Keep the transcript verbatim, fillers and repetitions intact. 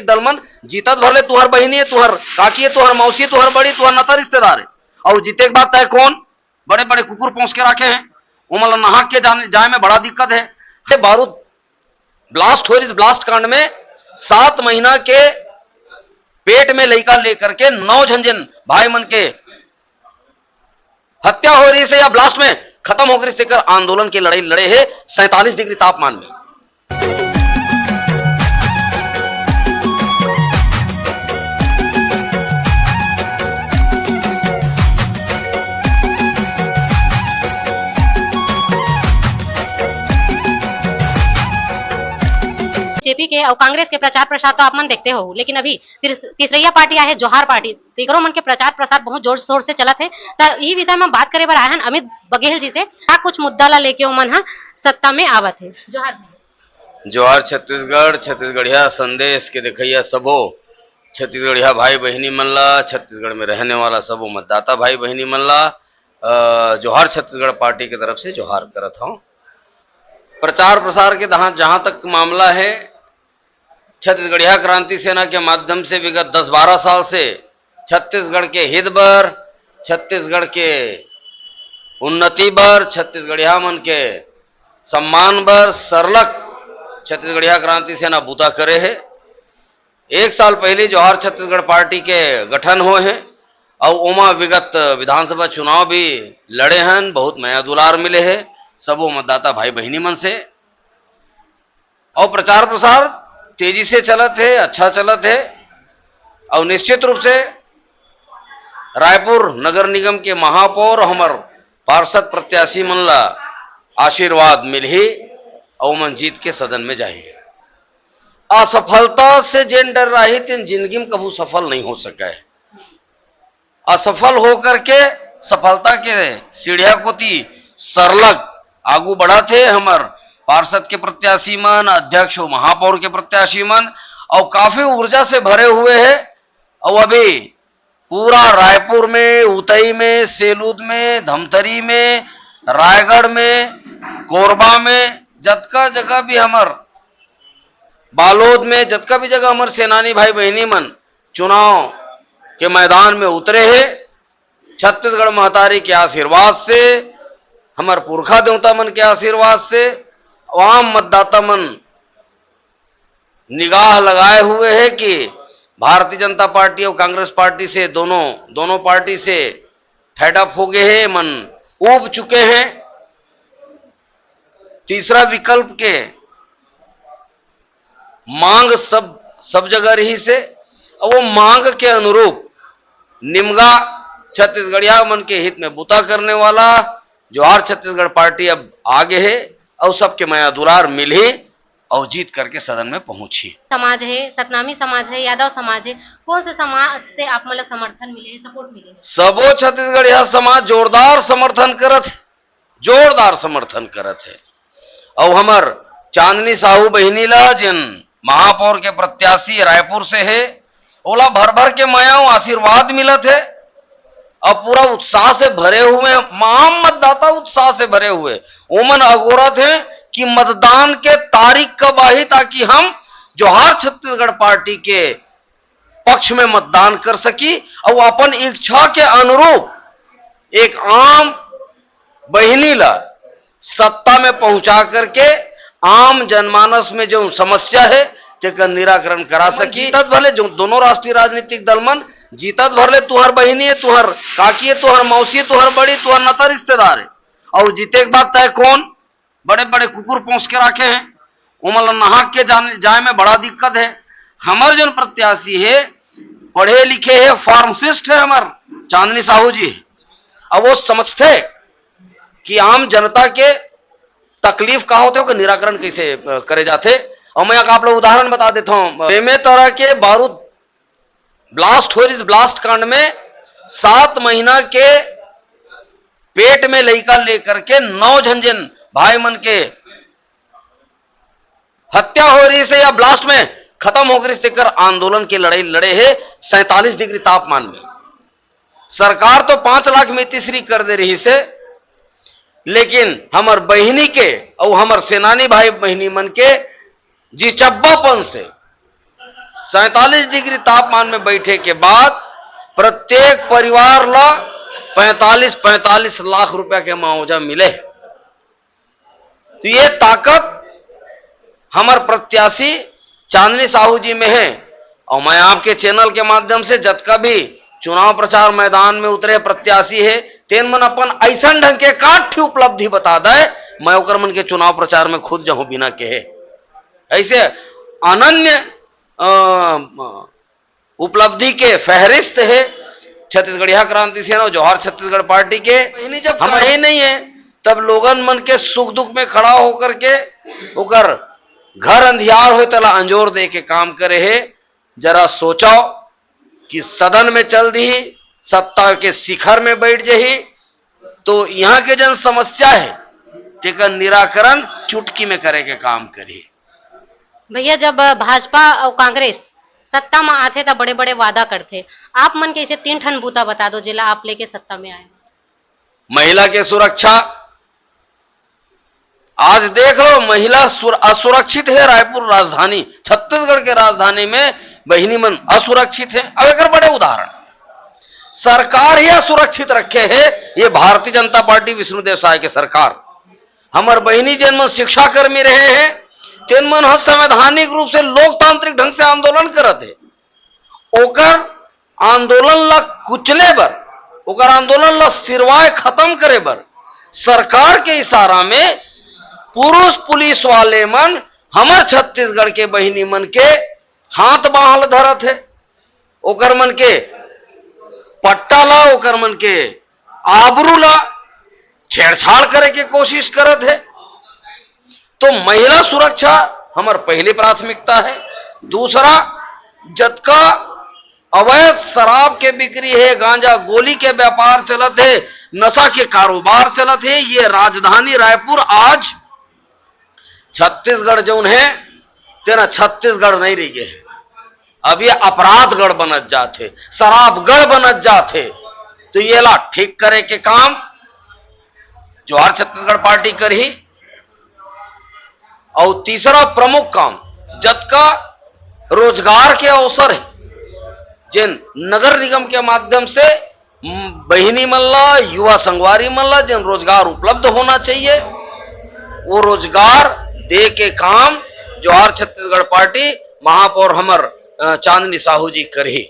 दलमन, जीतत भर ले तुहर बहिनी है, तुहर काकी है, तुहर मौसी है, तुहर बड़ी, तुहर नता रिश्तेदार है। और जीते के बाद तय कौन बड़े बड़े कुकुर पहुंच के रखे हैं, ओमन ला नहाक के जाने जाए में बड़ा दिक्कत है। ये बारूद ब्लास्ट हो रही, ब्लास्ट कांड में सात महीना के पेट में लइका लेकर के नौ झन जेन भाई मन के हत्या हो रही से या ब्लास्ट में खत्म हो रही से, तेकर आंदोलन के लड़ाई लड़े है सैंतालीस डिग्री तापमान में। जेपी के और कांग्रेस के प्रचार प्रसार तो आप मन देखते हो, लेकिन अभी तीस-, तीसरैया पार्टी आए है, जोहार पार्टी, तेकरो मन के प्रचार प्रसार बहुत जोर शोर से चलत है। त ई विषय में बात करे बर आए हन अमित बघेल जी से, का कुछ मुद्दा ला लेके ओमन ह सत्ता में आवत है। जोहार। जोहार छत्तीसगढ़, छत्तीसगढ़िया संदेश के देखइया सबो छत्तीसगढ़िया भाई बहिनी मन ला, छत्तीसगढ़ में रहने वाला सबो मतदाता भाई बहिनी मन ला, अ, जोहार छत्तीसगढ़ पार्टी के तरफ से जोहार करत हौं। प्रचार प्रसार के जहाँ, जहाँ तक मामला है, छत्तीसगढ़िया क्रांति सेना के माध्यम से विगत दस बारह साल से छत्तीसगढ़ के हित बर, छत्तीसगढ़ के उन्नति बर, छत्तीसगढ़िया मन के सम्मान बर सरलग छत्तीसगढ़िया क्रांति सेना बूता करे है। एक साल पहले जोहार छत्तीसगढ़ पार्टी के गठन होए है और ओमा विगत विधानसभा चुनाव भी लड़े हन, बहुत मया दुलार मिले है सबो मतदाता भाई बहिनी मन से। और प्रचार प्रसार तेजी से चलत है, अच्छा चलत है। और निश्चित रूप से रायपुर नगर निगम के महापौर हमर पार्षद प्रत्याशी मन ला आशीर्वाद मिलही और मन जीत के सदन में जाही। असफलता से जेन डर्राही तेन जिंदगी में कभू सफल नहीं हो सके। असफल होकर के सफलता के सीढ़िया कोती सरलग आगू बढ़त हे हमर पार्षद के प्रत्याशी मन, अध्यक्ष अउ महापौर के प्रत्याशी मन, अउ काफी ऊर्जा से भरे हुए हे। अउ अभी पूरा रायपुर में, उतई में, सेलूद में, धमतरी में, रायगढ़ में, कोरबा में, जतका जगह भी हमर बालोद में, जतका भी जगह हमर सेनानी भाई बहिनी मन चुनाव के मैदान में उतरे हे, छत्तीसगढ़ महतारी के आशीर्वाद से, हमर पुरखा देवता मन के आशीर्वाद से, आम मतदाता मन निगाह लगाए हुए हे कि भारतीय जनता पार्टी और कांग्रेस पार्टी से दोनों, दोनों पार्टी से fed up हो गए हे, मन ऊब चुके हे। तीसरा विकल्प के मांग सब, सब जगह रहिस हे, अउ वो मांग के अनुरूप निमगा छत्तीसगढ़िया मन के हित में बुता करने वाला जोहार छत्तीसगढ़ पार्टी अब आगे हे अउ सबके मया दुलार मिलही अउ जीत करके सदन में पहुंचही। समाज हे, सतनामी समाज हे, यादव समाज हे, कौन से समाज से आप मन ला समर्थन मिले हे, support मिले हे? सबो छत्तीसगढ़िया समाज जोरदार समर्थन करत हे। जोरदार समर्थन करत हे। अउ हमर चांदनी साहू बहिनी ला, जेन महापौर के प्रत्याशी रायपुर से हे, ओला भर भर के मया अउ आशीर्वाद मिलत हे। अउ पूरा उत्साह से भरे हुए, आम मतदाता उत्साह से भरे हुए, ओमन अगोरत हे कि मतदान के तारीख कब आही, ताकि हम जोहार छत्तीसगढ़ पार्टी के पक्ष में मतदान कर सकी अउ अपन इच्छा के अनुरूप एक आम बहिनी ला सत्ता में पहुंचा करके आम जनमानस में जो समस्या हे, तेकर निराकरण करा सकी। जीतत भर ले जो दोनों राष्ट्रीय राजनीतिक दल मन, जीतत भर ले तुहर बहिनी हे, तुहर काकी हे, तुहर मौसी हे, तुहर बड़ी, तुहर नता रिश्तेदार हे, अउ जीते के बाद तय कौन बड़े बड़े कुकुर पोंस के राखे हे, ओमन ला नहाक के जाने, जाए में बड़ा दिक्कत हे। हमर जोन प्रत्याशी हे, पढ़े लिखे हे, pharmacist हे हमर चांदनी साहू जी। अब वो समझथे कि आम जनता के तकलीफ का होथे, ओकर निराकरण कैसे, अ, करे जाथे। अउ मैं आप लोग उदाहरण बता देता हूँ, एमे तरह के बारूद blast हो रहिस, blast कांड में सात महीना के पेट में लइका लेकर के नौ झन जेन भाई मन के हत्या हो रहिस हे या blast में खत्म हो रहिस हे, तेकर आंदोलन के लड़ाई लड़े हे सैंतालीस डिग्री तापमान में। सरकार तो पांच लाख में तीसरी कर दे रहिस हे, लेकिन हमर बहिनी के अउ हमर सेनानी भाई बहिनी मन के जिचब्बापन से सैंतालीस डिग्री तापमान में बैठे के बाद प्रत्येक परिवार ला पैंतालीस पैंतालीस लाख रुपया के मुआवजा मिले। तो ये ताकत हमर प्रत्याशी चांदनी साहू जी में है। और मैं आपके चैनल के माध्यम से जतका भी चुनाव प्रचार मैदान में उतरे प्रत्याशी है, तेन मन अपन ऐसन ढंग के काट उपलब्धि बता दे, मैं ओकर मन के चुनाव प्रचार में खुद जाऊं बिना कहे। ऐसे अनन्य उपलब्धि के फहरिस्त है छत्तीसगढ़िया क्रांति सेना और जोहार छत्तीसगढ़ पार्टी के। बहिनी जब हम ही नहीं है, तब लोगन मन के सुख दुख में खड़ा होकर के ओकर घर अंधियार होए तेला अंजोर दे के काम करे है। जरा सोचो कि सदन में चल दी, सत्ता के शिखर में बैठ जही, तो यहाँ के जन समस्या है तेकर निराकरण चुटकी में करे के काम करी। भैया, जब भाजपा और कांग्रेस सत्ता में आथे त बड़े बड़े वादा करथे, आप मन के इसे तीन ठन बूता बता दो जेला आप लेके सत्ता में आए। महिला के सुरक्षा, आज देख लो महिला असुरक्षित है। रायपुर राजधानी, छत्तीसगढ़ के राजधानी में बहिनी मन असुरक्षित है। अब एक बड़े उदाहरण, सरकार ही असुरक्षित रखे है ये भारतीय जनता पार्टी विष्णुदेव साय के सरकार। हमर बहिनी जेन मन शिक्षाकर्मी रहे हैं, तेन मन ह संवैधानिक रूप से लोकतांत्रिक ढंग से आंदोलन करत है, ओकर आंदोलन ला कुचले बर, ओकर आंदोलन ला सिरवाए खत्म करे बर सरकार के इशारा में पुरुष पुलिस वाले मन हमर छत्तीसगढ़ के बहिनी मन के हाथ बांह ल धरत है, ओकर मन के पट्टा ला, ओकर मन के आबरू ला छेड़छाड़ करे के कोशिश करत है। तो महिला सुरक्षा हमर पहली प्राथमिकता है। दूसरा, जतका अवैध शराब के बिक्री है, गांजा गोली के व्यापार चलत है, नशा के कारोबार चलत है, ये राजधानी रायपुर आज छत्तीसगढ़ जौन है तेना छत्तीसगढ़ नहीं रह गए है। अब ये अपराधगढ़ बनत जात है, शराबगढ़ बनत जात है। तो ये ला ठीक करे के काम जोहार छत्तीसगढ़ पार्टी करही। और तीसरा प्रमुख काम, जतका रोजगार के अवसर है, जेन नगर निगम के माध्यम से बहिनी मन ला, युवा संगवारी मन ला जेन रोजगार उपलब्ध होना चाहिए, वो रोजगार दे के काम जोहार छत्तीसगढ़ पार्टी महापौर हमर चांदनी साहू जी करही।